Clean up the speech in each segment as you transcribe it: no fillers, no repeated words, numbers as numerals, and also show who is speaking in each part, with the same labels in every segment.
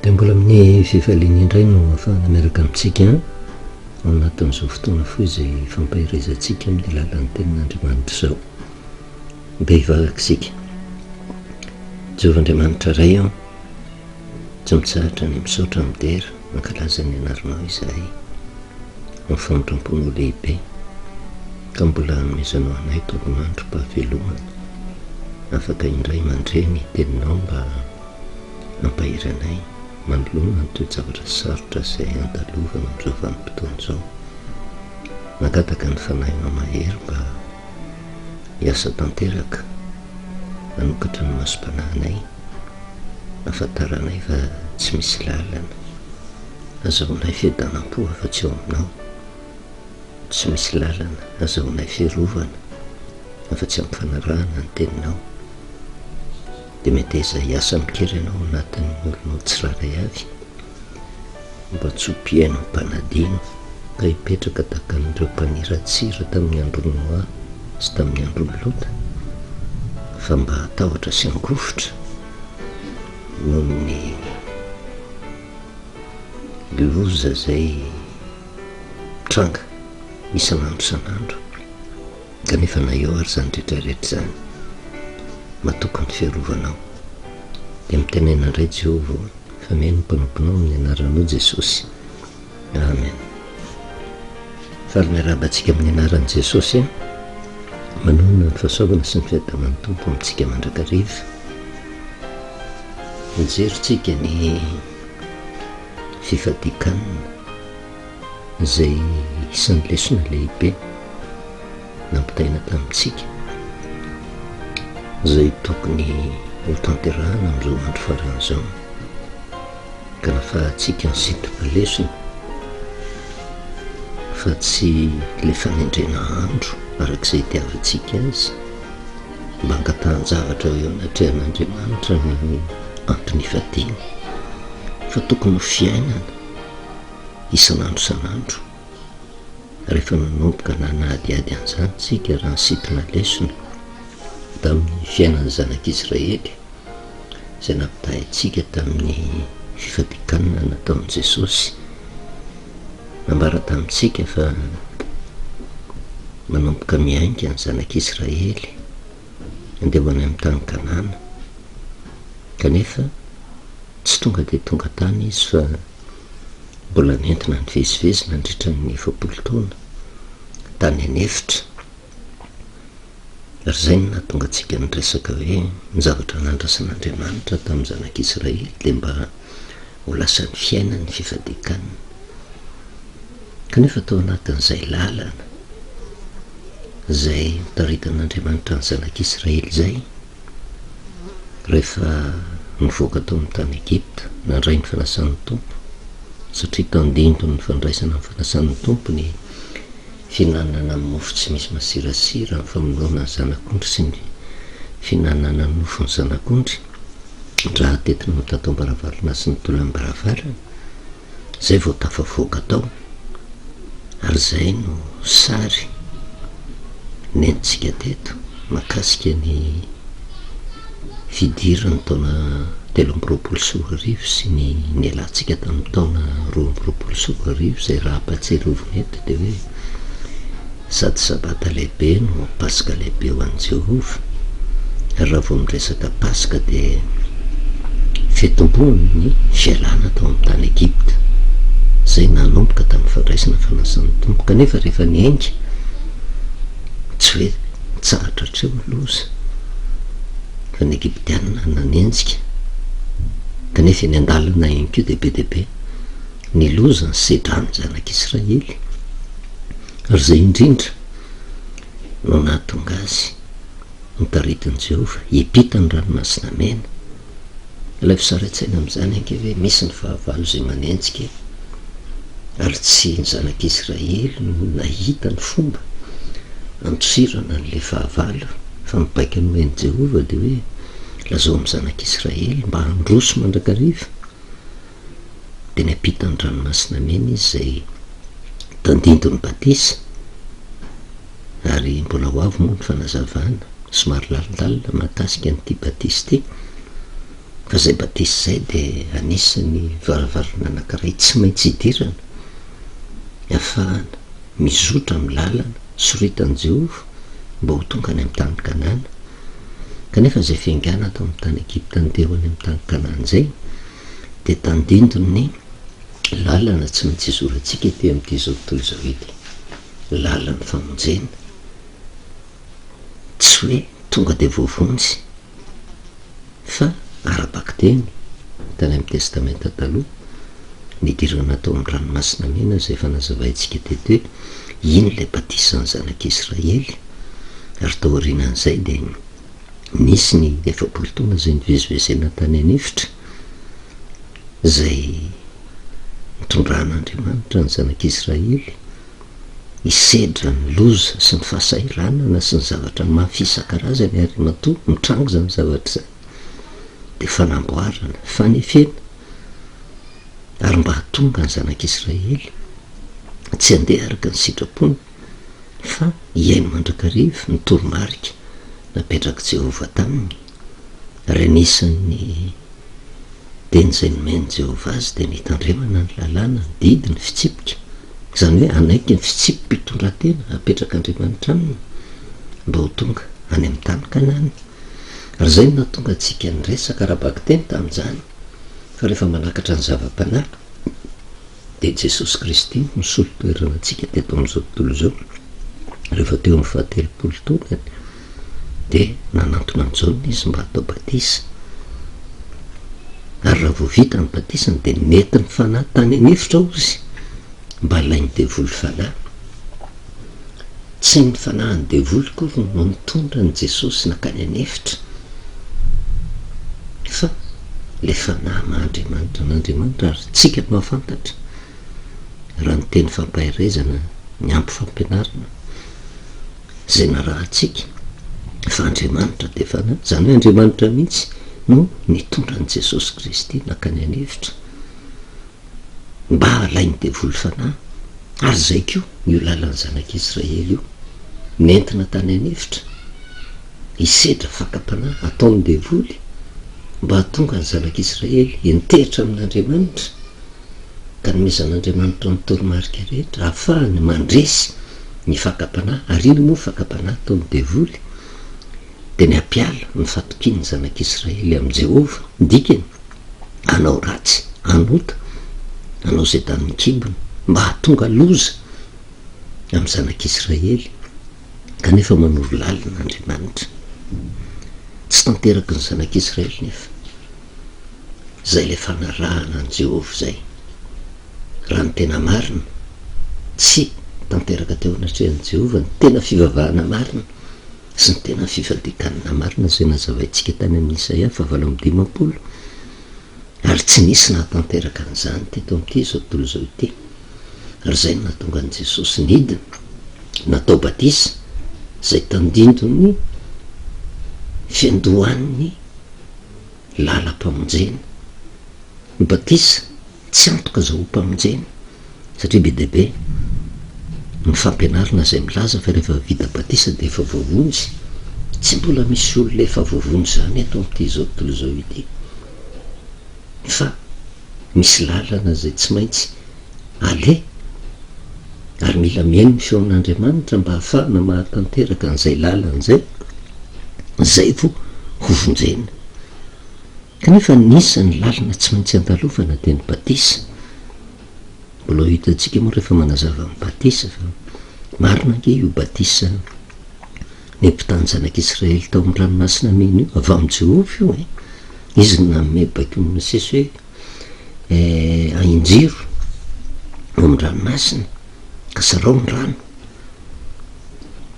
Speaker 1: Dia mbola amin'ny fifaliana indray no ahafahana miaraka amintsika ao anatin'izao fotoana fohy izay ifampaherezantsika amin'ny alalan'ny Tenin'Andriamanitra izao. Dia hivavaka isika. Jehovah Andriamanitra Ray ô, tsy mitsahatra ny misaotra, midera, mankalaza ny anaranao izahay amin'ny famindram-ponao lehibe ka mbola anomezanao anay tolomandrom-pahavelomana afaka indray mandre ny teninao mba hampahery anay manoloana ny toe-javatra sarotra izay andalovana amin'izao vanim-potoana izao. Mangataka ny fanahinao mahery mba hiasa tanteraka hanokatra ny masom-panahinay Ahafantaranay fa tsy misy lalana azahoanay fiadanam-po afa-tsy ao Aminao, tsy misy lalana azahoanay fiarovana afa-tsy amin'ny fanarahana ny Teninao. Dia meteza hiasa amin-kery Ianao ao anatin'ny olonao tsirairay avy, mba tsy ho mpihaino mpanadino ka hipetraka tahaka an'ireo mpaniratsira tamin'ny andron'i Noa sy tamin'ny andron'i Lota, fa mba hatahotra sy hangovitra noho ny loza izay mitranga isan'andro isan'andro. Kanefa na eo ary izany rehetra rehetra izany, matoky ny fiarovanao. Dia mitenena indray Jehovah ô, fa mihaino ny mpanomponao amin'ny anaranao Jesosy. Amen. Faly miarahaba antsika amin'ny anaran'i Jesosy. Manonona ny fahasoavana sy ny fiadanan'ny Tompo amintsika mandrakariva. Mijery tsika ny fifadian-kanina izay isan'ny lesona lehibe nampitaina tamintsika izay tokony ho tanterahana amin'izao andro farany izao. Ka nafahantsika nisintona lesona fa tsy ilay fanendrena andro araka izay itiavantsika azy mba angatahan-javatra eo anatrehan'Andriamanitra ny antony ifadiana fa tokony ho fiainana isan'andro isan'andro. Rehefa nanomboka nanadihady an'izany isika raha nisintona lesona tamin'ny fiainan'ny zanak'Israely izay nampitahaintsika tamin'ny fifadian-kanina nataon'i Jesosy. Nambara tamintsika fa manomboka miainga ny zanak'Israely handeha ho any amin'ny tany Kanana. Kanefa tsy tonga dia tonga tany izy fa mbola nentina nivezivezy nandritra ny 40 taona tany an'efitra. Ary izay no nahatonga antsika niresaka hoe ny zavatra nandrasan'Andriamanitra tamin'ny zanak'Israely dia mba ho lasa ny fiainany ny fifadian-kanina. Kanefa tao anatin'izay lalana izay nitaritan'Andriamanitra ny zanak'Israely izay, rehefa nivoaka tao amin'ny tany Egypta, nandray ny fanasan'ny Tompo, satria tandindon'ny fandraisana ny fanasan'ny Tompo ny Fihinanana mofo tsy misy masirasira, ny famonoana ny zanak'ondry sy ny fihinanana ny nofon'ny zanak'ondry, raha tetina amin'ny tataom-baravarana sy ny tolam-baravarana, izay vao tafavoaka tao, ary izay no sary nentintsika teto mahakasika ny fidiran'ny taona 2023 sy ny nialantsika tamin'ny taona 2022 izay raha ampahatsiarovina eto dia hoe sady sabata lehibe no paska lehibe ho an'i Jehovah ary raha vao miresaka paska dia fitomboany ny fialana tao amin'ny tany Egypta izay nanomboka tamin'ny fandraisana fanasan'ny Tompo kanefa rehefa niainga tsy hoe nitsahatra hatreo ny loza fa ny Egyptiana nanenjika, kanefa eny an-dalana ihany koa dia be dia be ny loza nisedran'ny zanak'Israely, ary izay indrindra no nahatonga azy notaritin'i Jehovah hiampita ny Ranomasina Mena. Alaivo sary an-tsaina amin'izany ange hoe misy ny fahavalo izay manenjika e! Ary tsy ny zanak'Israely no nahita ny fomba handosirana an'ilay fahavalo, fa ny baiko nomen'i Jehovah dia hoe, Lazao amin'ny zanak'Israely mba handroso mandrakariva. Dia niampita ny Ranomasina Mena izy izay tandindon'ny batisa. Ary mbola ho avy moa ny fanazavana somary lalindalina mahakasika an'ity batisa ity. Fa izay batisa izay dia anisan'ny varavarana anankiray tsy maintsy idirana, ahafahana mizotra amin'ny lalana soritan'i Jehovah mba ho tonga any amin'ny tany Kanana. Kanefa izay fiaingàna tao amin'ny tany Egypta handeha ho any amin'ny tany Kanana izay dia tandindon'ny lalana tsy maintsy izorantsika ety amin'ity izao tontolo izao ity, lalan'ny famonjena. Tsy hoe tonga dia voavonjy fa ara-bakiteny tany amin'ny Testamenta Taloha, nidirana tao amin'ny Ranomasina Mena izay efa nazavaintsika teto hoe iny ilay batisan'ny zanak'Israely, ary taorianan'izay dia nisy ny 40 taona izay nivezivezena tany an'efitra izay nitondran'Andriamanitra ny zanak'Israely hisedra ny loza sy ny fahasahiranana sy ny zavatra mafy isan-karazany ary matoa mitranga izany zavatra izany dia fanamboarana, fanefena ary mba hahatonga ny zanak'Israely tsy handeha araka ny sitrapony fa hihaino mandrakariva ny toromarika napetrak'i Jehovah taminy ary anisan'ny Teny izay nomen'i Jehovah azy dia ny hitandremana ny lalàna, ny didy, ny fitsipika, izany hoe hanaiky ny fitsipi-pitondran-tena apetrak'Andriamanitra aminy mba ho tonga any amin'ny tany Kanana. Ary izay no nahatonga antsika niresaka ara-bakiteny tamin'izany, fa rehefa manakatra ny zava-panahy, dia Jesosy Kristy no nisolo toerana antsika teto amin'izao tontolo izao. Rehefa teo amin'ny fahatelopolo taonany, dia nanantona an'i Jaona izy mba hatao batisa. Ary raha vao vita ny batisany, dia nentin'ny Fanahy tany an'efitra hozy mba halain'ny devoly fanahy. Tsy ny fanahin'ny devoly akory no nitondra an'i Jesosy nankany an'efitra, fa ilay fanahy maha Andriamanitra an'Andriamanitra, ary tsika no mahafantatra, raha ny teny fampaherezana niampy fampianarana izay narahantsika, fa Andriamanitra dia fanahy, izany hoe Andriamanitra mihitsy no nitondra an'i Jesosy Kristy nankany an'efitra. Mba alain'ny devoly fanahy, ary izay koa io lalan'ny zanak'Israely io, nentina tany an'efitra, hisedra fakam-panahy ataon'ny devoly, mba hahatonga ny zanak'Israely hiantehitra amin'Andriamanitra, ka nomezan'Andriamanitra ny toromarika rehetra ahafahany mandresy ny fakam-panahy, ary inona moa ny fakam-panahy ataon'ny devoly? Dia ny hampiala ny fatokian'ny zanak'Israely amin'i Jehovah, dikany, hanao ratsy, hanota, hanao izay danin'ny kibony, mba hahatonga loza amin'ny zanak'Israely, kanefa manoro lalina Andriamanitra. Tsy tanteraky ny zanak'Israely nefa izay ilay fanarahana an'i Jehovah izay. Raha ny tena marina, tsy tanteraka teo anatrehan'i Jehovah ny tena fivavahana marina sy ny tena fifadian-kanina marina izay nazavaintsika tany amin'ny Isaia fahavalo amby 50, ary tsy nisy nahatanteraka an'izany teto amin'ity izao tontolo izao ity. Ary izay no nahatonga an'i Jesosy nidina, natao batisa, izay tandindon'ny fiandohan'ny lalam-pamonjena. Ny batisa tsy antoka azahoam-pamonjena satria be dia be ny fampianarana izay milaza fa rehefa vita batisa dia efa voavonjy. Tsy mbola misy olona efa voavonjy izany eto amin'ity izao tontolo izao ity fa misy lalana izay tsy maintsy aleha ary mila mihaino ny feon'Andriamanitra mba hahafahana mahatanteraka an'izay lalana izay, izay vao hovonjena. Kanefa anisan'ny lalana tsy maintsy andalovana dia ny batisa. Mbola ho hitantsika moa rehefa manazava ny batisa fa marina ange io batisa nempitan'ny zanak'Israely tao amin'ny ranomasina mena io, avy amin'i Jehovah io e. Izy no nanome baiko an'i Mosesy hoe eh, ahinjiro ao amin'ny ranomasina ka sarao ny rano.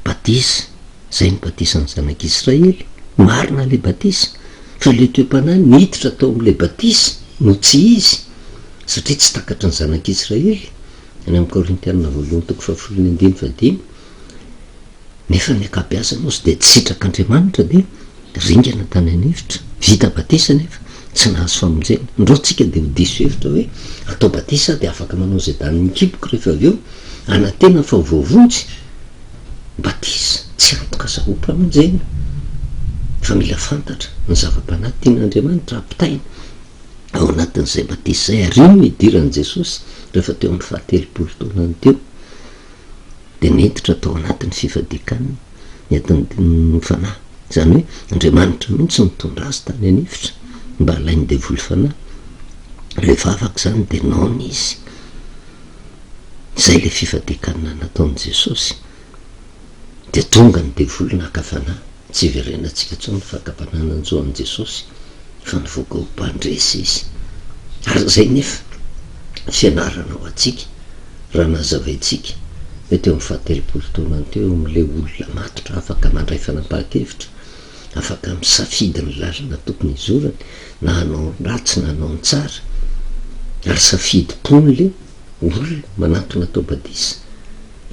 Speaker 1: Batisa, izay ny batisan'ny zanak'Israely. Marina ilay batisa. Fa ilay toe-panahy niditra tao amin'ilay batisa no tsy izy, satria tsy takatry ny zanak'Israely, any amin'ny Korintiana voalohany toko fahafolo ny andininy fahadimy, nefa ny ankabeazany hozy dia tsy sitrak'Andriamanitra dia ringana tany an'efitra, vita batisa nefa tsy nahazo famonjena. Ndreo tsika dia ho diso hevitra hoe atao batisa aho dia afaka manao izay danin'ny kiboko rehefa avy eo, anantena fa ho voavonjy. Batisa tsy antoka azahoam-pamonjena. Fa mila fantatra ny zava-panahy tian'Andriamanitra hampitaina ao anatin'izay batisa izay, ary io no idiran'i Jesosy rehefa teo amin'ny fahatelopolo taonany teo, dia niditra tao anatin'ny fifadian-kanina, nentin'ny Fanahy, izany hoe Andriamanitra mihitsy nitondra azy tany an'efitra mba halain'ny devoly fanahy. Rehefa afaka izany dia noana izy. Izay ilay fifadian-kanina nataon'i Jesosy. Dia tonga ny devoly naka fanahy, tsy hiverenantsika intsony ny fakam-panahy nanjo an'i Jesosy fa nivoaka ho mpandresy izy. Ary izay nefa fianarana ho antsika raha nazavaintsika hoe teo amin'ny fahatelopolo taonany teo eo amin'ilay olona matotra afaka mandray fanapahan-kevitra, afaka misafidy ny lalana tokony hizorany na hanao ny ratsy na hanao ny tsara, ary safidim-pon'ilay olona manantona atao batisa.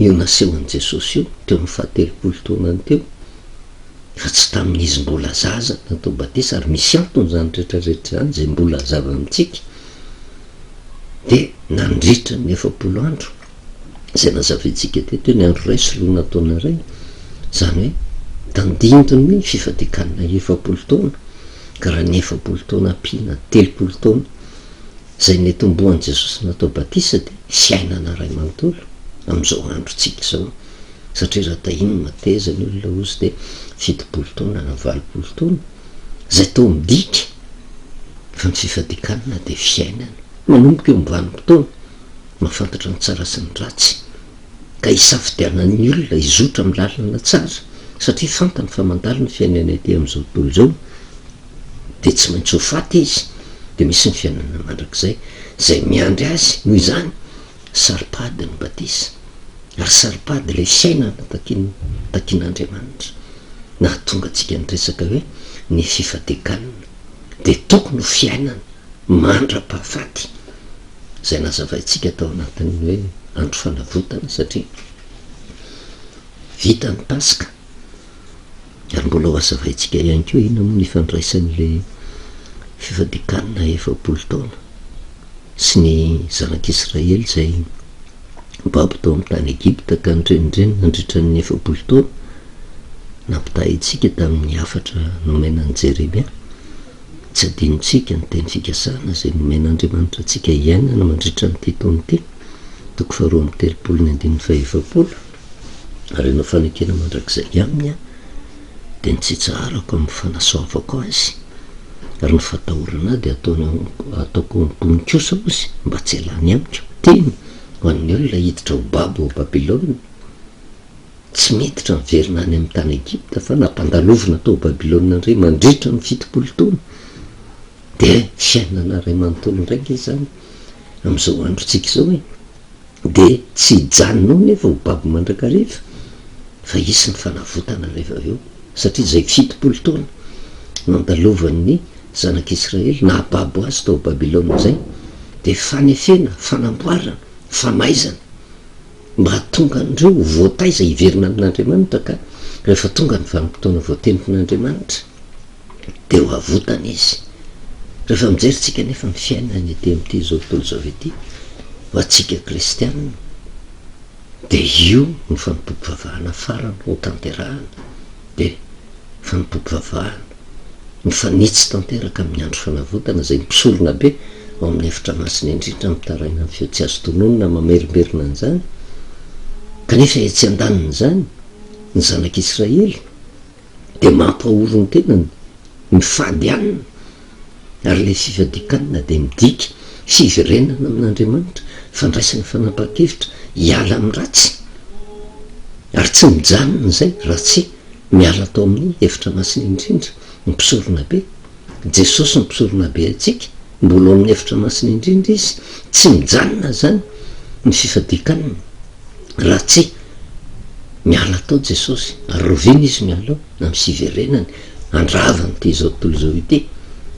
Speaker 1: Io nasehon'i Jesosy io teo amin'ny fahatelopolo taonany teo, fa tsy tamin'izy mbola zaza natao batisa, ary misy antony izany rehetra rehetra izany izay mbola hazava amintsika, dia nandritra ny 40 andro izay nazavaintsika teto hoe ny andro iray soloina taona iray, izany hoe tandindon'ny fifadian-kanina 40 taona, ka raha ny 40 taona ampiana 30 taona, Izay nitomboan'i Jesosy natao batisa dia fiainana iray manontolo amin'izao androntsika izao, satria raha tahiany mateza ny olona ozy dia 70 taona na 80 taona, izay toa midika fa ny fifadian-kanina dia fiainana manomboka eo amin'ny vanim-potoana mahafantatra ny tsara sy ny ratsy, ka hisafidianan'ny olona hizotra amin'ny lalana tsara satria fantany fa mandalo ny fiainana ety amin'izao tontolo izao. dia tsy maintsy ho faty izy, dia misy ny fiainana mandrakizay izay miandry azy, noho izany saro-pady ny batisa, ary saro-pady ilay fiainana takian takian'Andriamanitra, nahatonga antsika niresaka hoe ny fifadian-kanina dia tokony ho fiainana mandra-pahafaty, izay nazavaintsika tao anatin'ny hoe andro fanavotana satria vita ny paska, Ary mbola ho hazavaintsika ihany koa inona moa ny ifandraisan'ilay fifadian-kanina 40 taona sy ny zanak'Israely izay babo tao amin'ny tany Egypta ka nirenireny nandritra ny 40 taona, nampitahaintsika tamin'ny hafatra nomena an'i Jeremia. Tsy adinontsika ny teny fikasana izay nomen'Andriamanitra antsika hiainana mandritra an'ity taona ity, toko faharoa amby telopolo ny andininy fahefapolo. Ary hanao fanekena mandrakizay aminy aho, dia ny tsy hitsaharako amin'ny fanasoavako azy, ary ny fahatahorana ahy dia hataony hataoko ao am-pony kosa ozy, mba tsy hialany amiko. Teny ho an'ny olona hiditra ho babo ao Babylona, tsy miditra miverina any amin'ny tany Egypta, fa nampandalovina tao Babylona indray mandritra ny 70 taona. Dia fiainana iray manontolo indray ange izany amin'izao androntsika izao e! Dia tsy hijanona ao nefa ho babo mandrakariva fa hisy ny fanavotana rehefa avy eo, satria izay 70 taona nandalovan'ny zanak'Israely nahababo azy tao Babylona izay dia fanefena, fanamboarana, famaizana mba hahatonga an'ireo ho voataiza hiverina amin'Andriamanitra ka rehefa tonga ny vanim-potoana voatendrin'Andriamanitra dia ho avotana izy. Rehefa mijery tsika anefa ny fiainana ety amin'ity izao tontolo izao ity, ho antsika kristianina, dia io no fanompoam-pivavahana farany ho tanterahana, dia fanompoam-pivavahana mifanitsy tanteraka amin'ny andro fanavotana izay ny mpisoronabe ao amin'ny efitra masina indrindra mitaraina amin'ny feo tsy azo tononina mamerimberina an'izany, kanefa etsy andanin'izany ny zanak'Israely dia mampahory ny tenany, mifady hanina, ary ilay fifadian-kanina dia midika fiverenana amin'Andriamanitra, fandraisana fanapahan-kevitra hiala amin'ny ratsy, ary tsy mijanona izay raha tsy miala tao amin'ny efitra masina indrindra ny mpisoronabe, Jesosy no mpisoronabe antsika, mbola ao amin'ny efitra masina indrindra Izy, tsy mijanona izany ny fifadian-kanina raha tsy miala tao Jesosy, ary rahoviana Izy miala ao? Amin'ny fiverenany handrava an'ity izao tontolo izao ity,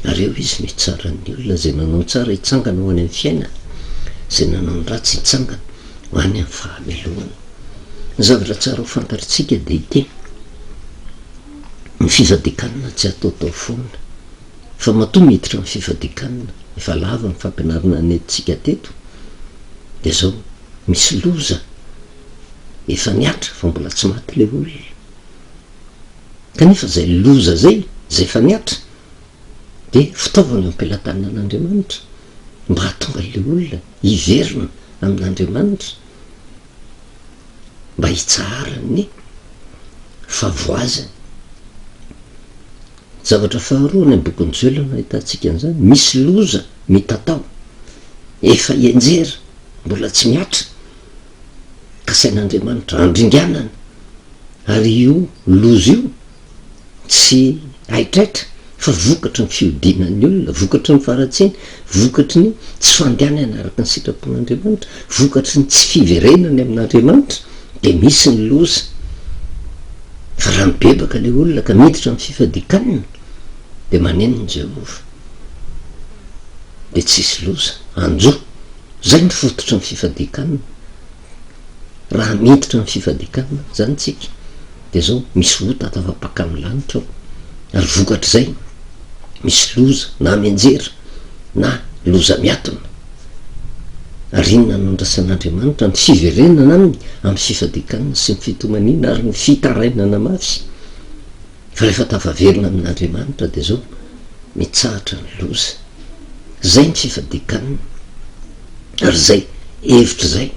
Speaker 1: ary eo Izy no hitsara ny olona izay nanao ny tsara hitsangana ho any amin'ny fiainana, izay nanao ny ratsy hitsangana ho any amin'ny fahamelohana. Ny zavatra tsara ho fantatritsika dia ity. Ny fifadian-kanina tsy ataotao foana. Fa matoa miditra amin'ny fifadian-kanina, efa lava ny fampianarana nentintsika teto, dia zao, misy loza efa nihatra fa mbola tsy maty ilay olona. Kanefa izay loza izay. izay efa nihatra dia fitaovana eo am-pelatanan'Andriamanitra mba hahatonga ilay olona hiverina amin'Andriamanitra mba hitsaharan'ny fahavoazany. Zavatra faharoa any amin'ny bokin'i Joela no ahitantsika an'izany, misy loza mitatao, efa hianjera, mbola tsy mihatra, kasain'Andriamanitra handringanana, ary io loza io tsy haitraitra fa vokatry ny fihodinan'ny olona, vokatry ny faharatsiany, vokatry ny tsy fandehanany araka ny sitrapon'Andriamanitra, vokatry ny tsy fiverenany amin'Andriamanitra dia misy ny loza. Fa raha mibebaka ilay olona ka miditra amin'ny fifadian-kanina dia manenina Jehovah, dia tsy hisy loza hanjo. Izay no fototry ny fifadian-kanina. Raha miditra amin'ny fifadian-kanina izany tsika dia izao misy ota tafapaka amin'ny lanitra ao ary vokatr'izay misy loza na mianjera na loza miatona. Ary inona no andrasan'Andriamanitra? Ny fiverenana aminy amin'ny fifadian-kanina sy ny fitomaniana ary ny fitarainana mafy. Fa rehefa tafaverina amin'Andriamanitra dia izao, mitsahatra ny loza. Izay ny fifadian-kanina. Ary izay hevitra izay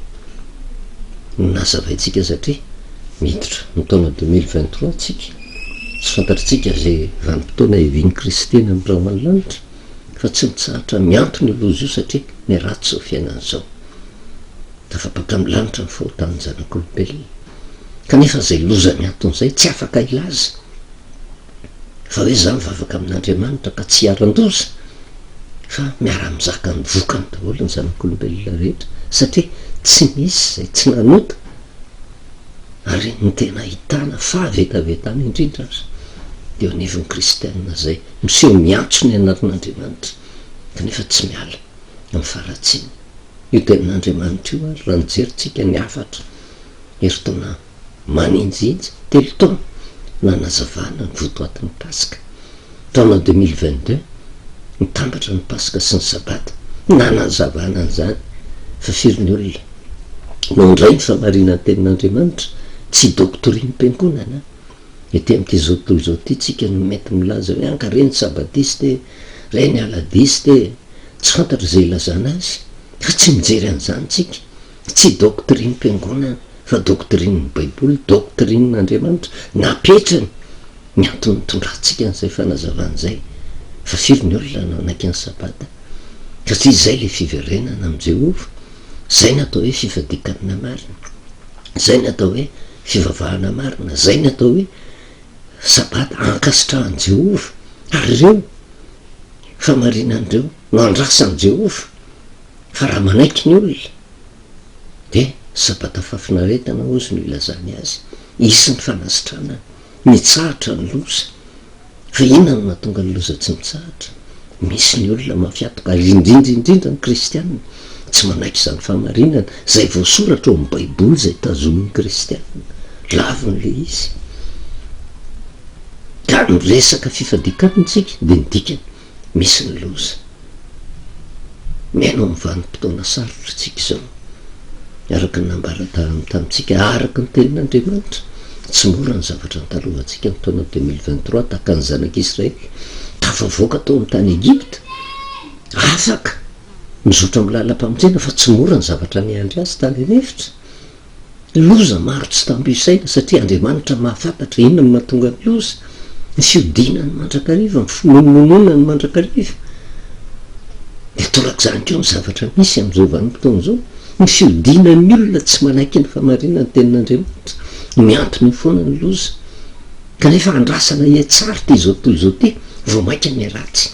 Speaker 1: no nazavaintsika satria miditra ny taona 2023 tsika. Tsy fantatritsika izay vanim-potoana hiavian'i Kristy eny amin'ny rahon'ny lanitra, fa tsy mitsahatra miantona io loza io satria miharatsy izao fiainana izao. Tafapaka amin'ny lanitra ny fahotan'ny zanak'olombelona. Kanefa izay loza miantona izay tsy afaka hilaza fa hoe za mivavaka amin'Andriamanitra ka tsy hiharan-doza fa miara-mizaka ny vokany daholo ny zanak'olombelona rehetra satria tsy misy izay tsy nanota ary ny tena ahitana fahavetavetana indrindra aza dia eo anivon'ny kristiana izay miseho miantso ny anaran'Andriamanitra kanefa tsy miala amin'ny faharatsiana. Io tenin'Andriamanitra io ary raha nijery tsika ny hafatra herintaona maninjinjy, telo taona nanazavana ny votoatin'ny Paska. Taona 2022, nitambatra ny Paska sy ny Sabata, nanazavana an'izany fa firy ny olona no handray ny fahamarinan'ny tenin'Andriamanitra, tsy doctrine-mpiangonana. Ety amin'ity izao tontolo izao ity tsika no mety milaza hoe anka reny sabadiste e, reny aladiste e, tsy fantatro izay ilazana azy fa tsy mijery an'izany tsika, tsy doctrine-mpiangonana fa doctrine-n'ny baiboly, doctrine-n'Andriamanitra, napetrany ny antony nitondrantsika an'izay fanazavana izay, fa firy ny olona nanaiky ny sabata? Satria izay ilay fiverenana amin'i Jehovah, izay ny atao hoe fifadian-kanina marina, izay ny atao hoe fivavahana marina, izay ny atao hoe Sabata ankasitrahan'i Jehovah, ary ireo fahamarinana ireo no andrasan'i Jehovah, fa raha manaiky ny olona, dia Sabata fahafinaretana hozy no ilazany azy, hisy ny fanasitranana, mitsahatra ny loza. Fa inona no mahatonga ny loza tsy mitsahatra? Misy ny olona mafy hatoka, ary indrindra indrindra ny kristiana, tsy manaiky izany fahamarinana izay voasoratra ao amin'ny Baiboly izay tazomin'ny kristiana. Laviny ilay izy. Ka miresaka fifadian-kanina isika, dia ny dikany, misy ny loza. Miaina ao amin'ny vanim-potoana sarotra isika izao. Araka ny nambara tamintsika, araka ny tenin'Andriamanitra, tsy mora ny zavatra notalohantsika ny taona 2023 tahaka ny zanak'Israely tafavoaka tao amin'ny tany Egypta, afaka mizotra amin'ny lalam-pamonjena fa tsy mora ny zavatra niandry azy tany an'efitra. Loza maro tsy tambo isaina satria Andriamanitra mahafantatra inona no mahatonga ny loza, ny fihodinany mandrakariva, ny fimonomononany mandrakariva. Dia torak'izany koa ny zavatra misy amin'izao vanim-potoana izao, ny fihodinan'ny olona tsy manaiky ny fahamarinan'ny tenin'Andriamanitra, mihantona eo foana ny loza. Kanefa andrasana hihatsara ity izao tontolo izao ity, vao mainka miharatsy.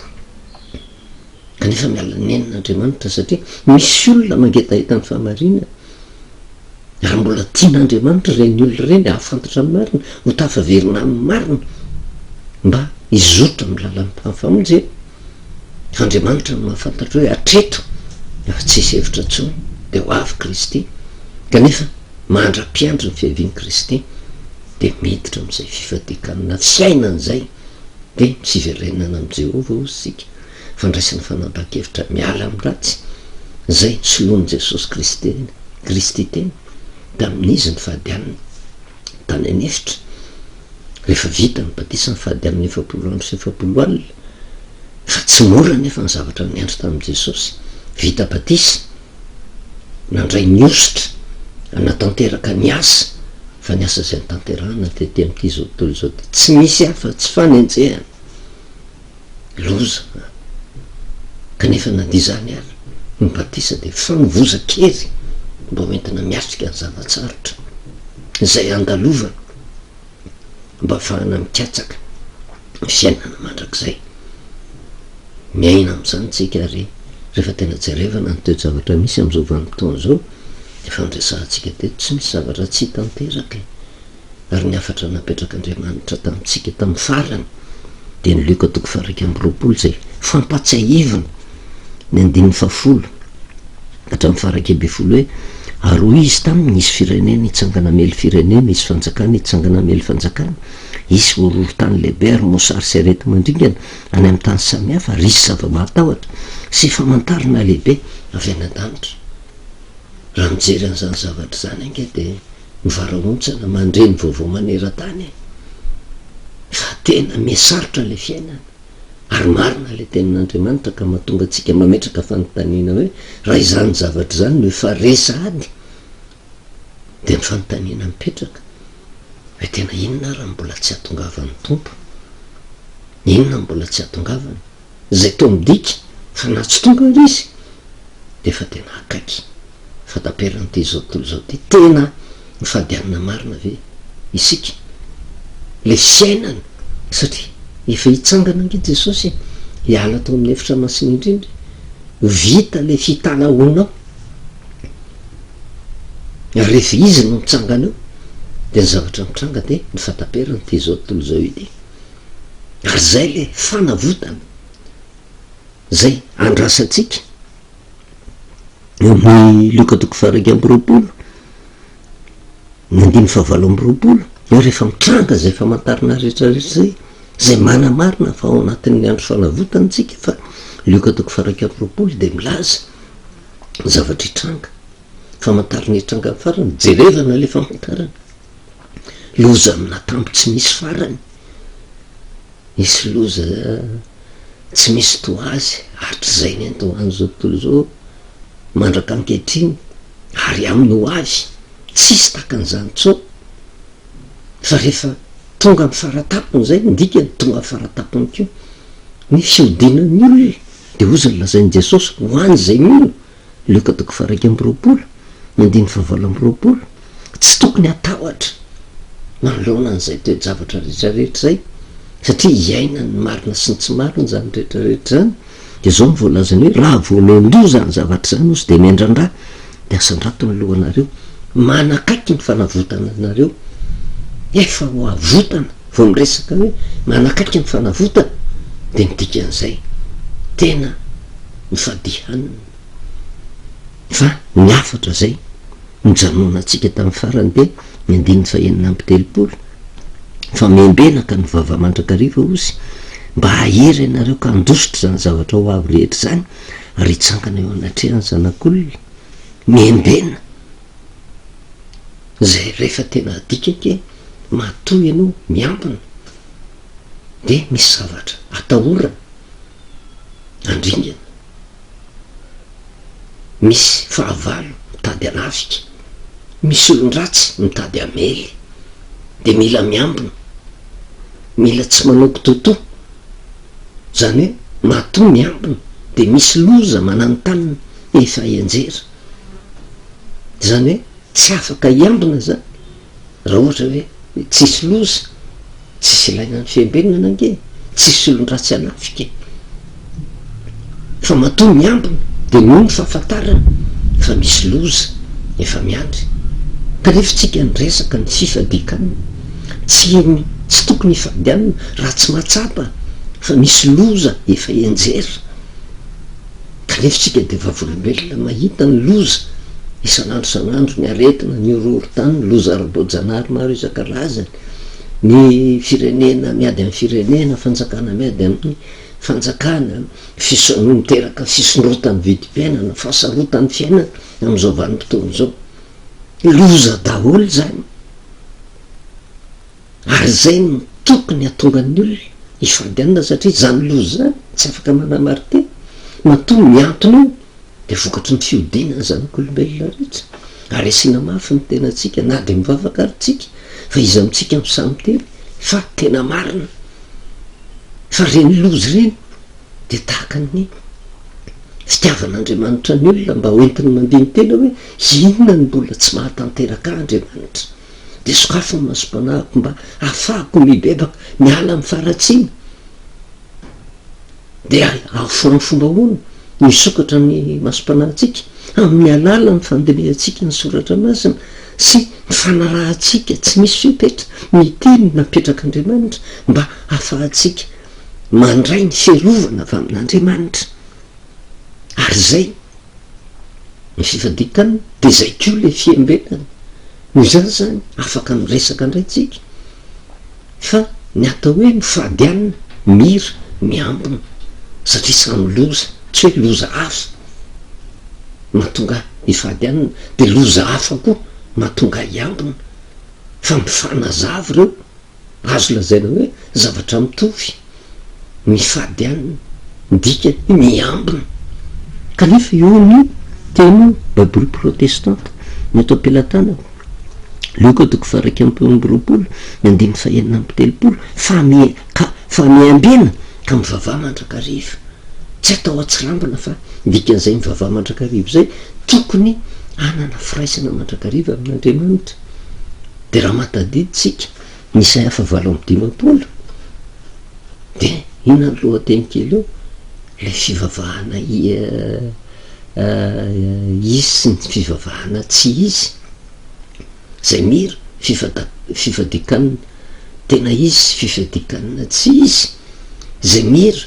Speaker 1: Kanefa miala nenina Andriamanitra satria misy olona mangetaheta ny fahamarinana ary mbola tian'Andriamanitra ireny olona ireny hahafantatra ny marina, ho tafaverina amin'ny marina mba hizotra amin'ny lalan'ny famonjena. Fa Andriamanitra no mahafantatra hoe hatreto efa tsy hisy hevitra intsony dia ho avy Kristy. Kanefa mandra-piandry ny fiavian'i Kristy dia miditra amin'izay fifadian-kanina fiainana izay dia ny fiverenana amin'i Jehovah hozy isika. fandraisana fanapahan-kevitra miala amin'ny ratsy, izay nosoloan'i Jesosy Kristy Kristy tena tamin'izy nifady hanina tany an'efitra. Rehefa vita ny batisa ny fady aminy 40 andro sy 40 alina, fa tsy mora anefa ny zavatra niandry tamin'i Jesosy. Vita batisa, nandray ny hosotra, hanatanteraka ny asa, fa ny asa izay notanterahana tety amin'ity izao tontolo izao ity, tsy misy hafa tsy fanenjehana. Loza an! Kanefa na dia izany ary, ny batisa dia fanovozan-kery mba ho entina miatrika ny zava-tsarotra izay andalovana mba hahafahana mikatsaka ny fiainana mandrakizay. Miaina amin'izany isika ary rehefa tena jerevana ny toe-javatra misy amin'izao vanim-potoana izao, efa noresahantsika teto, tsy misy zavatra tsy tanteraka e! Ary ny hafatra napetrak'Andriamanitra tamintsika tamin'ny farany dia ny Lioka toko faha-21 izay fampatsiahivana ny andininy fahafolo hatramin'ny faha-11 hoe, Ary hoy Izy taminy, Hisy firenena hitsangana hamely firenena, hisy fanjakana hitsangana hamely fanjakana, hisy horohorontany lehibe ary mosary sy areti-mandringana any amin'ny tany samihafa, ary hisy zava-mahatahotra sy famantarana lehibe avy any an-danitra. Raha mijery an'izany zavatra izany ange dia mivarahontsana mandre ny vaovao maneran-tany e! Fa tena mihasarotra ilay fiainana. Ary marina ilay tenin'Andriamanitra ka mahatonga antsika mametraka fanontaniana hoe raha izany zavatra izany no efa re sahady dia ny fanontaniana mipetraka hoe tena inona ary no mbola tsy hatongavan'ny Tompo? Inona no mbola tsy hatongavany? Izay toa midika fa na tsy tonga ary izy dia efa tena akaiky fahataperan'ity izao tontolo izao ity. Tena mifadianina marina ve isika? Ilay fiainana, satria efa hitsangana ange Jesosy e, hiala tao amin'ny efitra masina indrindra, vita ilay fitalahoana ao. Ary rehefa izy no mitsangana eo, dia ny zavatra mitranga dia ny fahataperan'ity izao tontolo izao ity. Ary izay ilay fanavotana izay andrasantsika eo amin'ny Lioka toko faha-21, ny andininy faha-28, eo rehefa mitranga izay famantarana rehetra rehetra izay, izay manamarina fa ao anatin'ny andro fanavotana isika, fa Lioka toko faha-21 dia milaza ny zavatra hitranga, famantarana hitranga amin'ny farany, jerevana ilay famantarana. Loza amin'atambo tsy misy farany. Nisy loza tsy misy toa azy hatrizay niandohan'izao tontolo izao mandraka ankehitriny ary amin'ny ho avy. Tsisy takan'izany intsony. Fa rehefa tonga amin'ny faratapony izay, ny dikany tonga amin'ny faratapony koa ny fihodinan'ny olona. Dia hozy ny lazain'i Jesosy ho an'izay mino. Lioka toko faha-21, ny andininy faha-28, Tsy tokony hatahotra manoloana an'izay toe-javatra rehetra rehetra izay, satria iainan'ny marina sy ny tsy marina izany rehetra rehetra izany, dia izao no voalazany hoe, Raha vao miandoha izany zavatra izany, hozy, dia miandrandrà, dia asandrato ny lohanareo, manakaiky ny fanavotana anareo, efa ho avotana, vao miresaka hoe manakaiky ny fanavotana, dia ny dikan'izay, tena mifadia hanina. Fa ny hafatra izay nijanonantsika tamin'ny farany dia ny andininy fahenina amby telopolo, Fa miambena ka mivavaha mandrakariva, hozy, mba hahery ianareo ka handositra izany zavatra ho avy rehetra izany ary hitsangana eo anatrehan'ny Zanak'olona. Miambena! Izay rehefa tena adika ange, matoa ianao miambina dia misy zavatra atahorana, handringana. Misy fahavalo mitady hanafika, misy olon-dratsy mitady hamely, dia mila miambina, mila tsy manao kitoatoa, izany hoe matoa miambina dia misy loza mananontanona efa hianjera, izany hoe tsy afaka hiambina izany. Raha ohatra hoe tsisy loza, tsisy ilaina ny fiambenana ange e, tsisy olon-dratsy hanafika e. Fa matoa miambina dia noho ny fahafantarana fa misy loza efa miandry. Kanefa tsika niresaka ny fifadian-kanina, tsy tsy tokony hifady hanina raha tsy mahatsapa fa misy loza efa hianjera. Kanefa isika dia vavolombelona mahita ny loza isan'andro isan'andro, ny aretina, ny horohorontany, ny loza ara-boajanahary maro isan-karazany, ny firenena miady amin'ny firenena, fanjakana miady amin'ny fanjakana, fiso- miteraka fisondrotan'ny vidim-piainana, fahasarotan'ny fiainana amin'izao vanim-potoana izao. Loza daholo izany. Ary izay no. tokony hahatonga ny olona hifady hanina satria izany loza izany tsy afaka manamari-tena. Matoa mihantona io dia vokatry ny fihodinan'ny zanak'olombelona rehetra. Ary asiana mafy ny tenantsika na dia mivavaka ary tsika fa iza amintsika no sahy miteny fa tena marina fa ireny loza ireny dia tahaka ny fitiavan'Andriamanitra ny olona mba hoentiny mandini-tena hoe inona no mbola tsy mahatanteraka ahy Andriamanitra dia sokafy ny masom-panahiko mba hahafahako mibebaka miala amin'ny faharatsiana dia amin'ny fomba ahoana no hisokatra ny masom-panahintsika? Amin'ny alalan'ny fandinihantsika ny Soratra Masina sy ny fanarahantsika tsy misy fepetra ny teny napetrak'Andriamanitra mba hahafahantsika mandray ny fiarovana avy amin'Andriamanitra. Ary izay ny fifadian-kanina dia izay koa ilay fiambenana. Noho izany izany afaka miresaka indray tsika fa ny atao hoe mifady hanina, mira, miambina satria samy loza, tsy hoe loza hafa mahatonga ahy hifady hanina dia loza hafa koa mahatonga ahy hiambina fa mifanazava ireo. Azo lazaina hoe zavatra mitovy, mifady hanina, ny dikany miambina. Kanefa io ny teny io, Baiboly protestanta, ny eto am-pelatanako, Lioka toko faha-21, ny andininy faha-36, fa mi, ka, fa miambena ka mivavaha mandrakariva. Tsy atao an-tsirambina fa ny dikan'izay mivavaha mandrakariva izay, tokony hanana firaisana mandrakariva amin'Andriamanitra. Dia raha mahatadidy tsika ny Isaia faha 58 dia inona ny lohateny kely eo? Ilay fivavahana izy sy ny fivavahana tsy izy, izay mira fifadikanina tena izy sy fifadikanina tsy izy, izay mira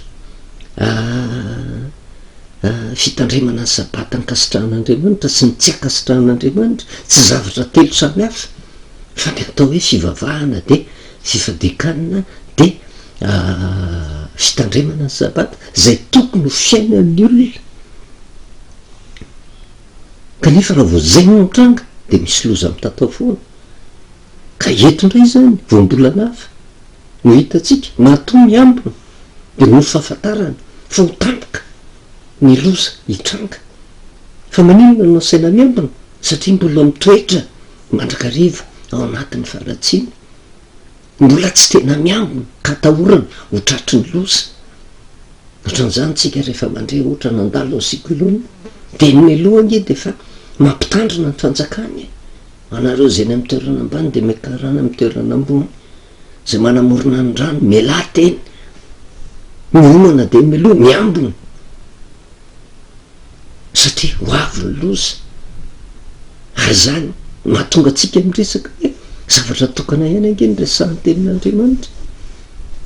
Speaker 1: fitandremana ny Sabata ankasitrahan'Andriamanitra sy ny tsy ankasitrahan'Andriamanitra, tsy zavatra telo samy hafa, fa ny atao hoe fivavahana dia fifadian-kanina dia fitandremana ny Sabata, izay tokony ho fiainan'ny olona. Kanefa raha vao izay no mitranga dia misy loza mitatao foana. Ka eto indray izany, voambolana hafa no hitantsika, matoa miambina dia noho ny fahafantarana fa ho tampoka ny loza hitranga. Fa maninona no asaina miambina? Satria mbola mitoetra mandrakariva ao anatin'ny faharatsiana. Mbola tsy tena miambina ka atahorana ho tratry ny loza. Ohatran'izany tsika rehefa mandre ohatra nandalo ny cyclone dia ny mialoha ange dia efa mampitandrina ny fanjakana e! Anareo izay any amin'ny toerana ambany dia miakara any amin'ny toerana ambony. Izay manamorona ny rano, mialà teny. Miomana dia mialoha, miambina. Satria ho avy ny loza. Ary izany mahatonga antsika miresaka hoe zavatra tokana ihany ange ny resahan'ny tenin'Andriamanitra.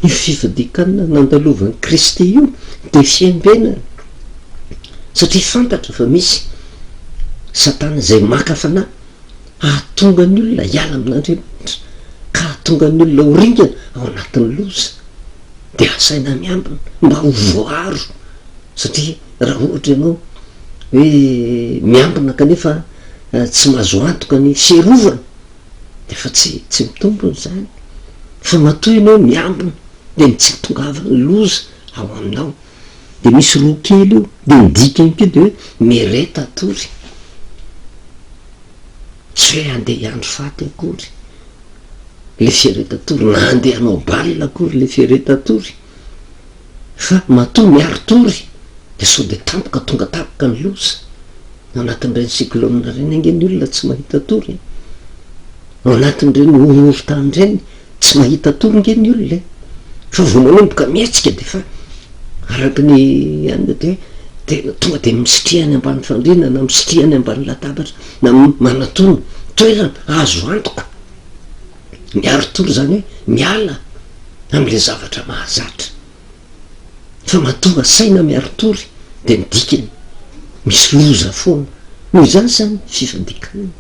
Speaker 1: Io fifadian-kanina nandalovan'i Kristy io dia fiambenana. Satria fantatra fa misy Satana izay maka fanahy hahatonga ny olona hiala amin'Andriamanitra, ka hahatonga ny olona ho ringana ao anatin'ny loza, dia asaina miambina mba ho voaro, satria raha ohatra ianao hoe miambina kanefa tsy mahazo antoka ny fiarovana, dia efa tsy tsy mitombina izany, fa matoa ianao miambina dia ny tsy hahatongavan'ny loza ao aminao. Dia misy roa kely io, dia ny dikany koa dia hoe mireta atory. Tsy hoe handeha hiandry faty akory le fiaretan-tory, na handeha hanao bal akory le fiaretan-tory, fa matoa miari-tory dia sao dia tampoka tonga tampoka ny loza. Ao anatin'ireny cyclone ireny ange ny olona tsy mahita tory e. Ao anatin'ireny horohorontany ireny Tsy mahita tory nge ny olona e! Fa vao manomboka mihetsika dia efa araka ny anona dia hoe tena tonga dia misitriha any ambany fandriana na misitriha any ambany latabatra na manatona toerana azo antoka. Miari-tory izany hoe miala amin'ilay zavatra mahazatra. Fa matoa asaina miari-tory dia ny dikany misy loza foana. Noho izany izany fifadian-kanina.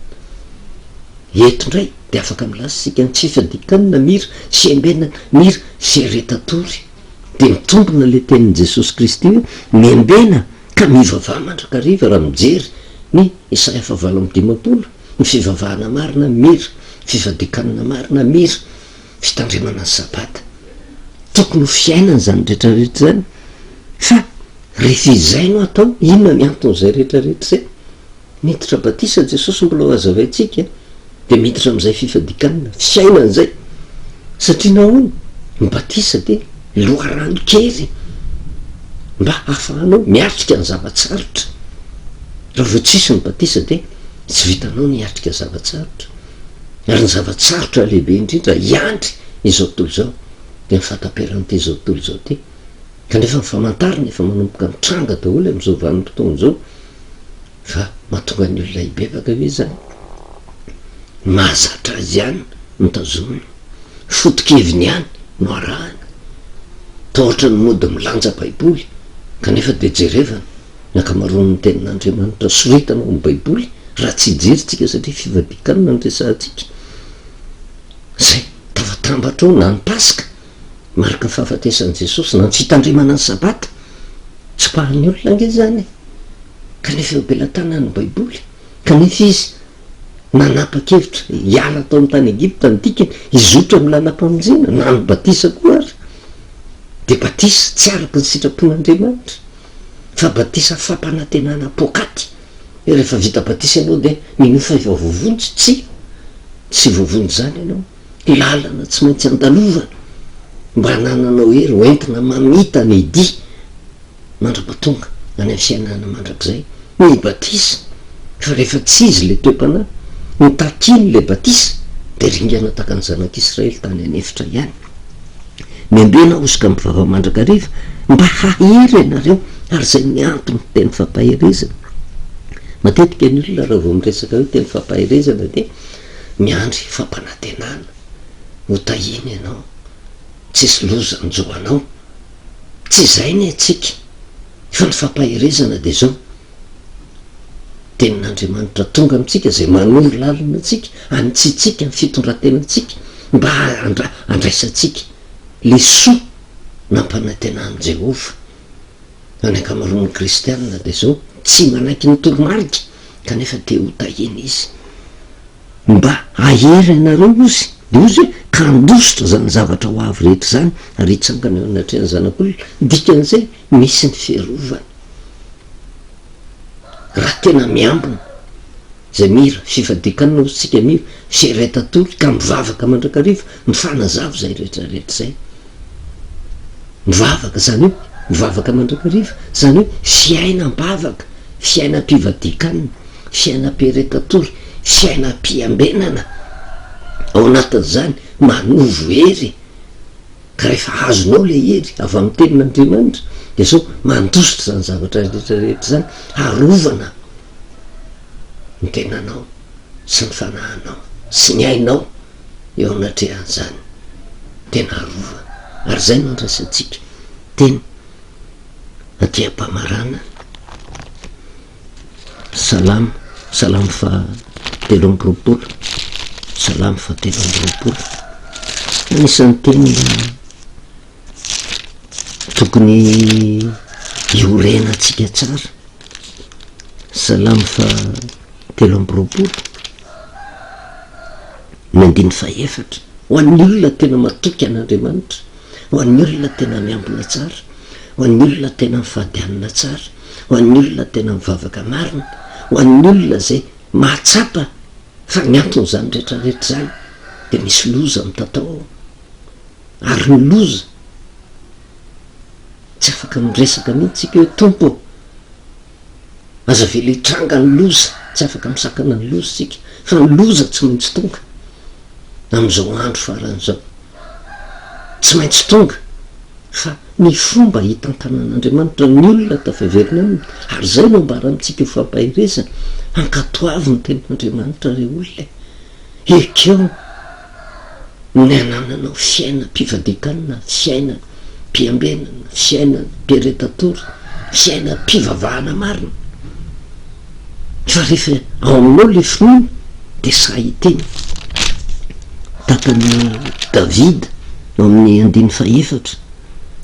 Speaker 1: Eto indray dia afaka milaza isika ny fifadian-kanina mira fiambenana, mira fiaretan-tory. Dia mitombina ilay tenin'i Jesosy Kristy hoe miambena ka mivavaha mandrakariva raha mijery ny Isaia faha 58, ny fivavahana marina mira fifadian-kanina marina mira. fitandremana ny sabata. Tokony ho fiainana izany rehetra rehetra izany fa rehefa izay no atao, inona ny anton'izay rehetra rehetra izay? Miditra batisa Jesosy mbola ho hazavaintsika dia miditra amin'izay fifadikanina, fiainana izay. Satria nahoana? Ny batisa dia loharanon-kery mba hahafahanao miatrika ny zava-tsarotra. Raha vao tsisy ny batisa dia tsy vitanao ny hiatrika zava-tsarotra. Ary ny zava-tsarotra lehibe indrindra hiandry izao tontolo izao dia ny fahataperan'ity izao tontolo izao ity. Kanefa ny famantarana efa manomboka mitranga daholo amin'izao vanim-potoana izao. Fa mahatonga ny olona hibebaka ve izany? Ny mahazatra azy ihany no tazominy, foto-keviny ihany no arahany. Toa ohatran'ny mody milanja baiboly kanefa dia jerevana ny ankamaroan'ny tenin'Andriamanitra soritana ao amin'ny baiboly raha tsy hijery tsika satria fivadikanana no resahantsika. Izay tafatambatra ao na ny paska mariky ny fahafatesan'i Jesosy na ny fitandremana ny sabata. Tsipahan'ny olona ange izany e! Kanefa eo am-pelatanany ny Baiboly. Kanefa izy nanapa-kevitra hiala tao amin'ny tany Egypta, ny dikany, hizotra amin'ny lalam-pamonjena, na ny batisa koa ary, dia batisa tsy araka ny sitrapon'Andriamanitra, fa batisa fampanantenana poakaty, hoe rehefa vita batisa ianao dia minoa fa efa voavonjy, tsia, tsy voavonjy izany ianao, lalana tsy maintsy andalovana mba hanananao hery hoentina mamita ny dia. mandra-pahatonga any amin'ny fiainana mandrakizay ny batisa, fa rehefa tsy izy ilay toe-panahy notakiany ilay batisa dia ringana tahaka ny zanak'Israely tany an'efitra ihany. Miambena hosoka mivava mandrakariva mba hahery ianareo ary izay ny antony teny fampaherezana. Matetika ny olona raha vao miresaka hoe teny fampaherezana dia miandry fampanantenana, ho tahiana ianao, tsisy loza hanjo anao. Tsy izay ny antsika fa ny fampaherezana dia izao, Tenin'Andriamanitra tonga amintsika izay manoro lalana antsika, anitsiantsika ny fitondran-tenantsika mba handraisantsika ilay soa nampanantenan'i Jehovah. Fa ny ankamaroan'ny kristiana dia izao, tsy manaiky ny toromarika kanefa te hotahiana izy. Mba hahery anareo ozy, dia ozy hoe, ka handositra izany zavatra ho avy rehetra izany, ary hitsangana eo anatrehan'ny Zanak'olona, dikan'izay, misy ny fiarovana. Raha tena miambina, izay mira fifadian-kanina ozy tsika mira fieretatory ka mivavaka mandrakariva, mifanazava izay rehetra rehetra izay. Mivavaka, izany hoe mivavaka mandrakariva, izany hoe fiainam-bavaka, fiainam-pivadian-kanina. fiainam-piaretatory, fiainam-piambenana, ao anatin'izany manovo hery, ka rehefa azonao ilay hery avy amin'ny tenin'Andriamanitra dia zao mandositra izany zavatra rehetra rehetra izany, arovana ny tenanao sy ny fanahinao sy ny ainao eo anatrehan'izany, tena arovana, ary izay no andraisantsika teny aty am-pamaranana. Salamo, Salamo faha 23, Salamo faha 23. Anisan'ny teny tokony hiorenantsika tsara. Salamo faha 23, ny andininy fahefatra. Ho an'ny olona tena matoky an'Andriamanitra, ho an'ny olona tena miambina tsara, ho an'ny olona tena mifady hanina tsara, ho an'ny olona tena mivavaka marina, ho an'ny olona izay mahatsapa fa ny anton'izany rehetra rehetra izany dia misy loza mitatao ao, ary ny loza tsy afaka miresaka mihitsy isika hoe Tompo ô, aza avela hitranga ny loza, tsy afaka misakana ny loza isika fa ny loza tsy maintsy tonga amin'izao andro farany izao, tsy maintsy tonga. Fa ny fomba hitantanan'Andriamanitra ny olona tafaverina aminy, ary izay no ambara amintsika ho fampaherezana, ankatoavy ny tenin'Andriamanitra re olona e! Ekeo ny hanananao fiainam-pivadian-kanina, fiainam-piambenana, fiainam-piaretan-tory, fiainam-pivavahana marina. Fa rehefa ao aminao ilay finoana dia sahy hiteny. Tahaka an'i Davida ao amin'ny andininy fahefatra,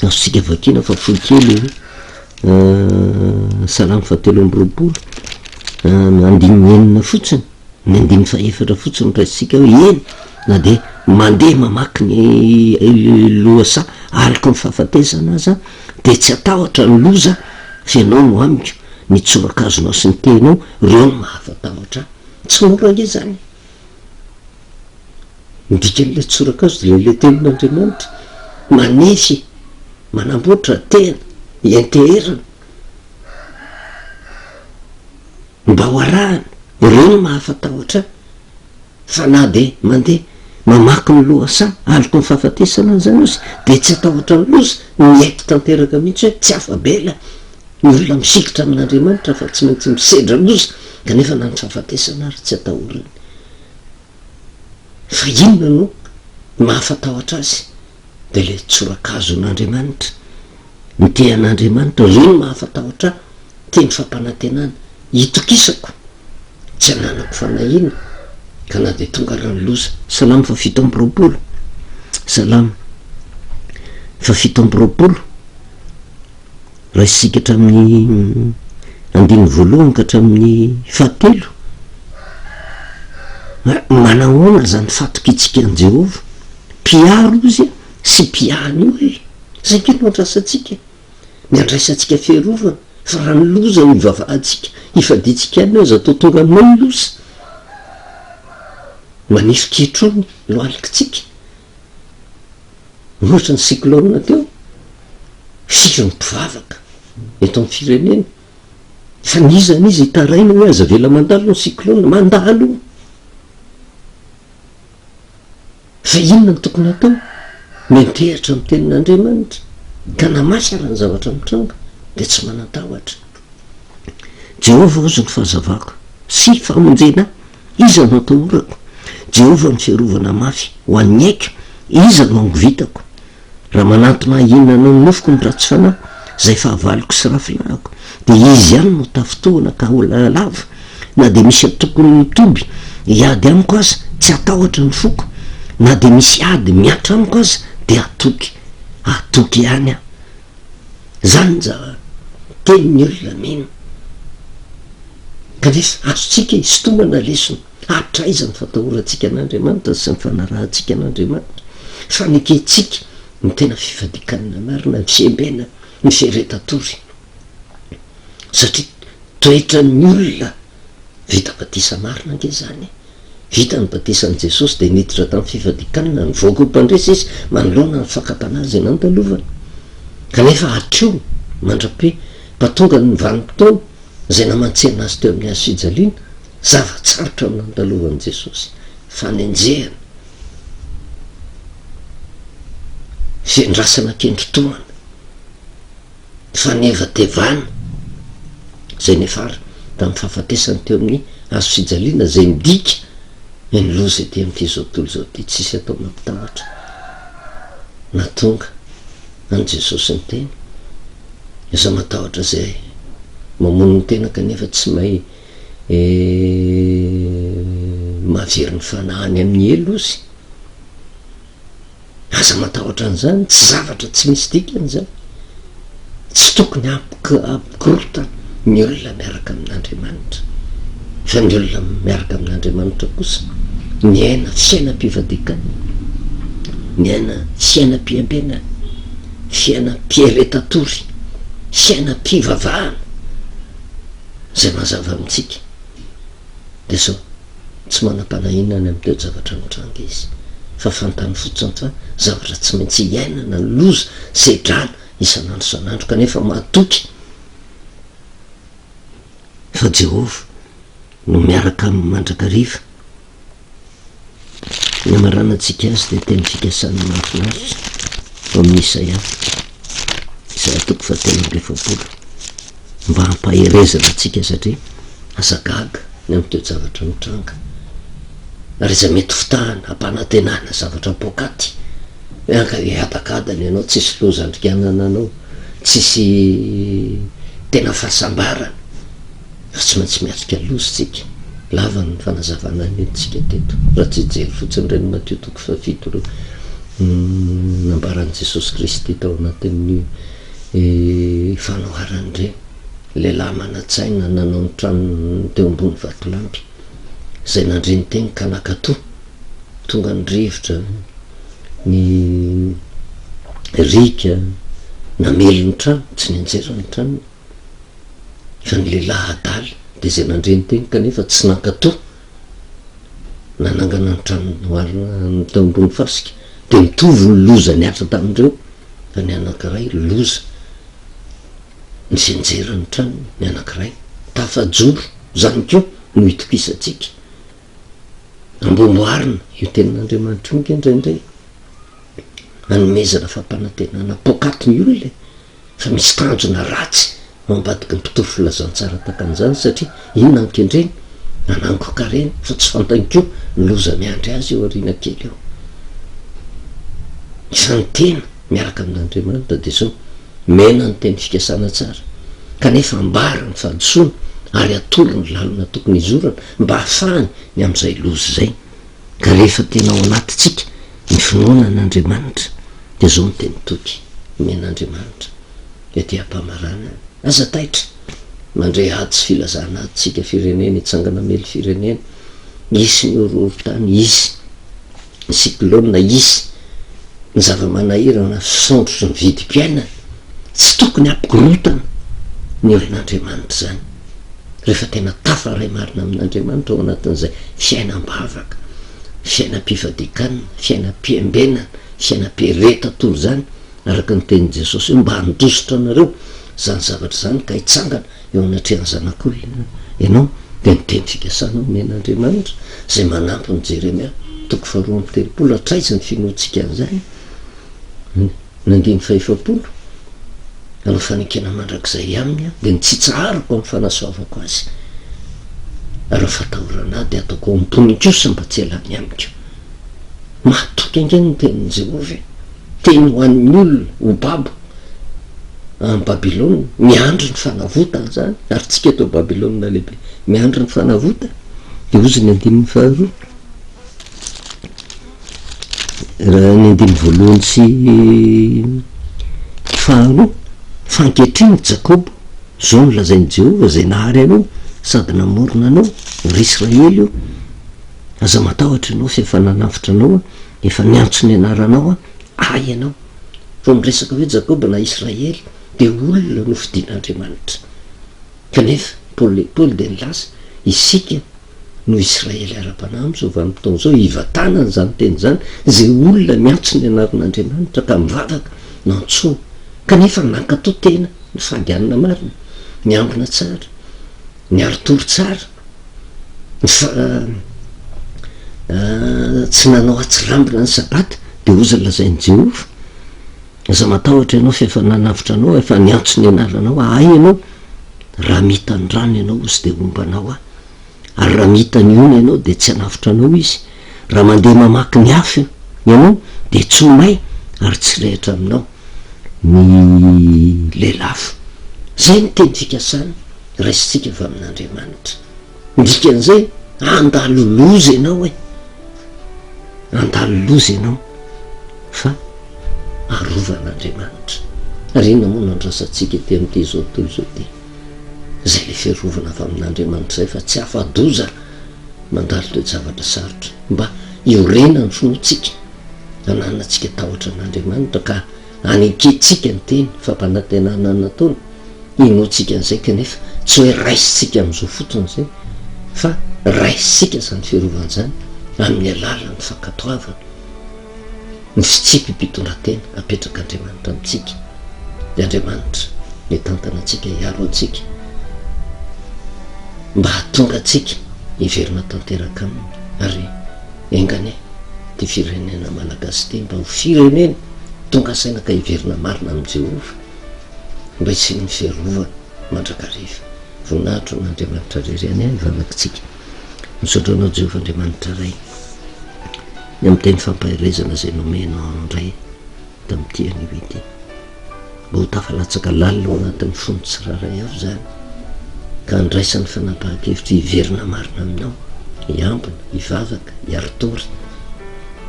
Speaker 1: azontsika vakiana fa fohy kely io, Salamo fahatelo amby roapolo, andininy enina fotsiny, ny andininy fahefatra fotsiny no raisintsika hoe eny na dia. mandeha mamaky ny lohasaha aloky ny fahafatesana aza dia tsy hatahotra ny loza fa ianao no amiko, ny tsorakazonao sy ny tehinao, ireo no mahafa-tahotra ahy. Tsy mora ange izany e! Ny dikan'ilay tsorakazo dia ilay tenin'Andriamanitra, manefy, manamboatra tena, ianteherana. Mba ho arahana, ireo no mahafatahotra ahy, fa na dia mandeha mamaky ny lohasaha aloky ny fahafatesana aza aho dia tsy hatahotra ny loza, miaiky tanteraka mihitsy hoe tsy afa-bela ny olona mifikitra amin'Andriamanitra fa tsy maintsy misedra loza, kanefa na ny fahafatesana ary tsy atahorany. Fa inona no mahafatahotra azy? Dia ilay tsorakazon'Andriamanitra. Ny tean'Andriamanitra, ireo no mahafatahotra ahy, teny fampanantenana, itokisako, tsy ananako fanahiana, ka na dia tonga ara ny loza. Salamo faha-27 Salamo faha-27, raisintsika hatramin'ny andininy voalohany ka hatramin'ny fahatelo. Manahoana izany fatokiantsika an'i Jehovah, Mpiaro Izy sy Mpiahany io e? Zay nge no andrasantsika, ny andraisantsika fiarovana, fa raha ny loza no ivavahantsika, ifadiantsika ihany aza toa tonga aminao ny loza. Manify kitro ny lohalikitsika, ohatra ny cyclone teo, firy ny mpivavaka eto amin'ny firenena, fa n'iza n'iza hitaraina hoe aza avela mandalo ny cyclone, mandalo io. Fa inona no tokony hatao? Miantehitra amin'ny Tenin'Andriamanitra, ka na mafy ara ny zavatra mitranga, dia tsy manan-tahotra. Jehovah hozy ny fahazavako sy famonjena ahy, iza no atahorako? Jehovah no fiarovana mafy ho an'ny aiko, iza no hangovitako? Raha manantona ahy hihinana ny nofoko ny ratsy fanahy, izay fahavaloko sy rafilahiko, dia izy ihany no tafintohina ka ho lava. Na dia misy antokony mitoby hiady amiko aza, tsy hatahotra ny foko, na dia misy ady mihatra amiko aza, dia hatoky, hatoky ihany aho. Izany ny zava-tenin'ny olona mino. Kanefa azontsika isintomana lesona. Hatraiza ny fatahorantsika an'Andriamanitra sy ny fanarahantsika an'Andriamanitra? Fanekentsika ny tena fifadian-kanina marina, ny fiembenana, ny fiaretan-tory. Satria toetran'ny olona vita batisa marina ange izany e! Vita ny batisan'i Jesosy dia niditra tamin'ny fifadian-kanina, nivoaka ho mpandresy izy manoloana ny fakam-panahy izay nandalovany. Kanefa hatreo, mandra-pe, mpatonga ny vanim-potoana izay namantsihana azy teo amin'ny hazo fijaliana, Zava-tsarotra no nandalovan'i Jesosy, fanenjehana, fiandrasana kendritohana, fanevatevana, izay niafara tamin'ny fahafatesany teo amin'ny hazo fijaliana, izay midika hoe ny loza ety amin'ity izao tontolo izao ity tsisy atao mampitahotra. Nahatonga an'i Jesosy niteny, Aza matahotra izay mamono ny tena kanefa tsy mahay Eh, mahavery ny fanahy any amin'ny helo ozy. Aza matahotra an'izany, tsy zavatra tsy misy dikany izany. Tsy tokony hampikorontana ny olona miaraka amin'Andriamanitra. Fa ny olona miaraka amin'Andriamanitra kosa miaina fiainam-pivadikan, miaina fiainam-piambenana, fiainam-pieretan-tory, fiainam-pivavahana. Izay mazava amintsika dia izao, tsy manam-panahiana ny amin'ny toe-javatra mitranga izy, fa fantany fotsiny fa zavatra tsy maintsy iainana ny loza, sedrana isan'andro isan'andro, kanefa matoky fa Jehovah no miaraka aminy mandrakariva. Ny hamaranantsika azy dia teny fikasana mahafinaritra ao amin'ny Isaia, Isaia toko fahatelo amby efapolo, mba hampaherezana antsika satria aza gaga ny amin'ny toe-javatra mitranga, ary izay mety fitahana, hampanantenana zavatra poakaty, hoe anka hiadakadana ianao, tsisy loza andrikanana anao, tsisy tena fahasambarana. Fa tsy maintsy miatrika loza isika. Lava ny fanazavana nentintsika teto. Raha tsy hijery fotsiny ireny Matio toko fahafito ireo nambaran'i Jesosy Kristy tao anatin'ny fanoharany ireny. Lehilahy manan-tsaina nanao ny tranony teo ambony vatolampy, izay nandre ny teny ka nankatò. tonga ny rivotra, ny riaka namely ny trano, tsy nianjera ny tranony, fa ny lehilahy adala dia izay nandre ny teny kanefa tsy nankatò, nanangana ny tranony teo ambony fasika, dia mitovy ny loza nihatra tamin'ireo, fa ny anankiray loza nianjera ny tranony, ny anankiray tafajoro, izany koa no itokisantsika. Amboamboarina io tenin'Andriamanitra io ange indraindray, anomezana fampanantenana poakaty ny olona e, fa misy tanjona ratsy ao ambadiky ny mpitory filazantsara tahaka an'izany satria inona no kendreny? Hanangon-karena fa tsy fantany koa ny loza miandry azy eo aoriana kely eo. Isan'ny tena miaraka amin'Andriamanitra dia izao, Mena ny teny fikasana tsara, kanefa ambara ny fahadisoana ary atoro ny lalana tokony hizorana mba hahafahany ny amin'izay loza izay. Ka rehefa tena ao anatintsika ny finoana an'Andriamanitra, dia izao ny teny toky omen'Andriamanitra ety am-pamaranana, Aza taitra! Mandre ady sy filazana ady isika firenena, hitsangana hamely firenena, hisy ny horohorontany, hisy. ny cyclone hisy, ny zava-manahirana fisondrotry ny vidim-piainana, tsy tokony hampikorontana ny olon'Andriamanitra izany, rehefa tena tafaray marina amin'Andriamanitra ao anatin'izay fiainam-bavaka, fiainam-pifadian-kanina, fiainam-piambenana, fiainam-piretan-tory izany, araka ny tenin'i Jesosy hoe mba handositra anareo izany zavatra izany ka hitsangana eo anatrehan'ny Zanak'olona ianao, dia ny teny fikasana omen'Andriamanitra izay manampy ny Jeremia toko faharoa amby telopolo hatraiza ny finoantsika an'izany? Ny andininy fahefapolo, hanao fanekena mandrakizay aminy aho, dia ny tsy hitsaharako amin'ny fanasoavako azy, ary ny fatahorana ahy dia hataoko ao am-pony kosa mba tsy hialany amiko. Mahatoky ange ny tenin'i Jehovah e! Teny ho an'ny olona ho babo any Babylona, miandry ny fanavotana izany, ary tsika eto Babylona lehibe miandry ny fanavotana, dia hozy ny andininy faharoa, raha ny andininy voalohany sy faharoa, fa ankehitriny Jakoba, izao no lazain'i Jehovah izay nahary anao sady namorona anao, ry Israely ô, aza matahotra ianao fa efa nanavotra anao Aho, Efa niantso ny anaranao aho, ahy ianao. Vao miresaka hoe Jakoba na Israely dia olona nofidin'Andriamanitra. Kanefa Paoly Paoly dia nilaza, isika no Israely ara-panahy amin'izao vanim-potoana izao, hivatanana izany teny izany, izay olona miantso ny anaran'Andriamanitra ka mivavaka no antsoina, kanefa nankatò tena nifady hanina marina, niambina tsara, niari-tory tsara, Fa tsy nanao atsirambina ny Sabata, dia hozy ny lazain'i Jehovah, Aza matahotra ianao, fa efa nanavotra anao aho, efa niantso ny anaranao aho, ahy ianao, raha mita ny rano ianao, hozy, dia homba anao aho, ary raha mita ny ony ianao, dia tsy hanavotra anao izy, raha mandeha mamaky ny afo ianao, dia tsy ho may, ary tsy rehitra aminao ny lelafo. Izay no teny fikasana raisintsika avy amin'Andriamanitra. Ny dikan'izay, handalo loza ianao e! Handalo loza ianao fa arovan'Andriamanitra. Ary inona moa no andrasantsika ety amin'ity izao tontolo izao ity? Izay ilay fiarovana avy amin'Andriamanitra izay fa tsy afa-doza mandalo toe-javatra sarotra. Mba hiorenan'ny finoantsika, hananantsika tahotra an'Andriamanitra ka hanekentsika ny teny fampanantenana nataony. Inoantsika an'izay kanefa tsy hoe raisintsika amin'izao fotoana izay fa raisintsika izany fiarovana izany amin'ny alalan'ny fankatoavana ny fitsipi-pitondran-tena apetrak'Andriamanitra amintsika. Dia Andriamanitra mitantana antsika, hiaro antsika mba hahatonga antsika hiverina tanteraka aminy ary enga anie ity firenena malagasy ity mba ho firenena tonga saina ka hiverina marina amin'i Jehovah. Mba hisian'ny fiarovana mandrakariva. Voninahitra ho an'Andriamanitra irery ihany ny vavakitsika. Misaotra anao Jehovah Andriamanitra Ray ny amin'ny teny fampaherezana izay nomenao indray tamin'ity anio ity. Mba ho tafalatsaka lalina ao anatin'ny fon'ny tsirairay avy izany ka handraisany fanapahan-kevitra hiverina marina aminao, hiambina, hivavaka, hiari-tory,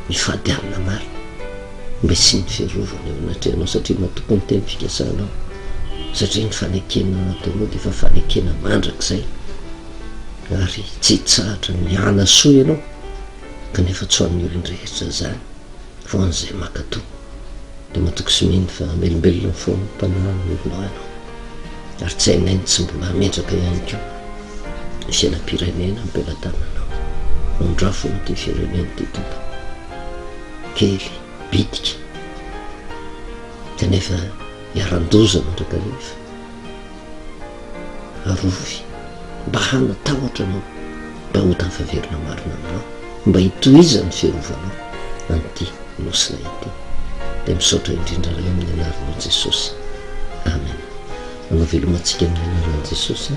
Speaker 1: hifady hanina marina. Mba hisian'ny fiarovana eo anatrehanao satria matoky ny teny fikasanao, satria ny fanekena nataonao dia efa fanekena mandrakizay ary tsy hitsahatra ny hanasoa ianao. Kanefa tsy ho an'ny olon-drehetra izany fa ho an'izay mankatò. Dia matoky sy mino fa hamelombelona ny fom-panahy ny olonao ianao. Ary tsy hainay ny tsy mbola hametraka ihany koa ny fiainam-pirenena am-pelatananao. Andrafo ity firenena ity Tompo. Kely, bitika, kanefa iharan-doza mandrakariva. Arovy mba hanatahotra anao, mba ho tafaverina marina aminao, mba hitohizan'ny fiarovanao an'ity Nosina ity. Dia misaotra indrindra Ray amin'ny anaranao Jesosy. Amen. Manao veloma antsika amin'ny anaran'i Jesosy.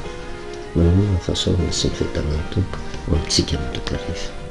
Speaker 1: Manonona ny fahasoavana sy ny fiadanan'ny Tompo ho amintsika mandrakariva.